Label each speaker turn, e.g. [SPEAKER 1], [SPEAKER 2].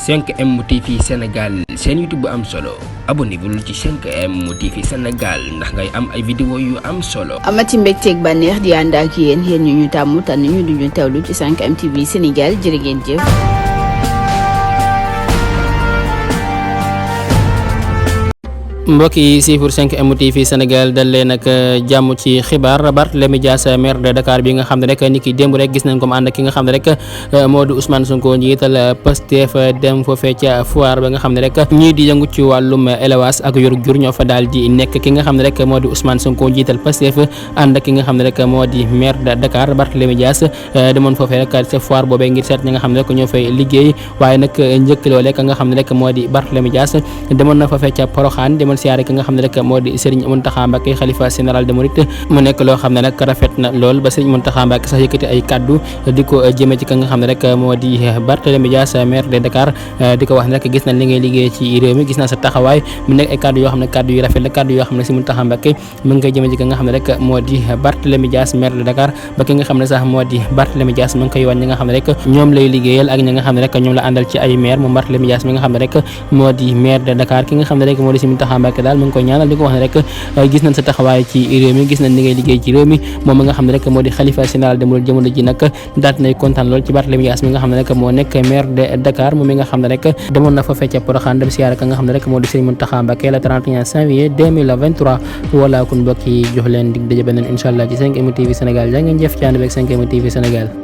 [SPEAKER 1] 5M TV Sénégal seen YouTube bu am solo abonnez-vous ci 5M TV Sénégal ndax ngay am ay vidéo yu am solo.
[SPEAKER 2] amati mbégteeg bànneex di ànd ak yéen ñu tàmm tànn ñu duñu teewlu ci 5M TV Sénégal jërë ngeen jëf.
[SPEAKER 3] mbokk yi siifur 5M TV Sénégal dal leen ak jàmm ci xibaar Barthélémy Dias maire de Dakar bi nga xam ne rek ni ki démb rek gis nañ ko mu ànd ak ki nga xam ne rek moo di Ousmane Sonko njiital Pastef dem foofee ca foire ba nga xam ne rek ñii di yëngu ci wàllum élevage ak yor jur ñoo fa daal di nekk ki nga xam ne rek moo di Ousmane Sonko njiital Pastef ànd ak ki nga xam ne rek moo di maire de Dakar Barthélémy Dias demoon foofee rek ca foire boobee ngir seet ñi nga xam ne rek ñoo fay liggéey waaye nag njëkk loolee ka nga xam ne rek moo di Barthélémy Dias demoon na foofee ca Porokhane siyaare ki nga xam ne rek moo di Serigne Mountakha Mbacké xalifa général des mourides mu nekk loo xam ne nag rafet na lool ba Serigne Mountakha Mbacké sax yëkkati ay kaddu di ko jëme ci ka nga xam ne rek moo di Barthélémy Dias maire de Dakar di ko wax ne rek gis nañ li ngay liggéey ci réew mi gis naa sa taxawaay mu nekk ay kaddu yoo xam ne kaddu yu rafet la kaddu yoo xam ne Serigne Mountakha Mbacké mu ngi koy jëme ci ka nga xam ne rek moo di Barthélémy Dias maire de Dakar ba ki nga xam ne sax moo di Barthélémy Dias mu ngi koy wan ñi nga xam ne rek ñoom lay liggéeyal ak ñi nga xam ne rek ñoom la àndal ci ay maire moom Barthélémy Dias mi nga xam ne rek moo di maire de Dakar ki nga xam ne rek moo di Serigne Mountakha Mbacké daal mu ngi koy ñaanal di ko wax ne rek gis nañ sa taxawaay ci réew mi gis nañ li ngay liggéey ci réew mi moom mi nga xam ne rek moo di xalifa général des mourides jamono ji nag daal nay kontaan lool ci Barthélémy Dias mi nga xam ne rek moo nekk maire de Dakar moom mi nga xam ne rek demoon na fa fecc Porokhane dem siyaare ka nga xam ne rek moo di Serigne Mountakha Mbacké le 31 janvier 2023 wala kun mbokk yi jox leen dig daje beneen incha allah ci 5M TV Sénégal jaa ngeen jëf ci ànd beeg 5M TV Sénégal.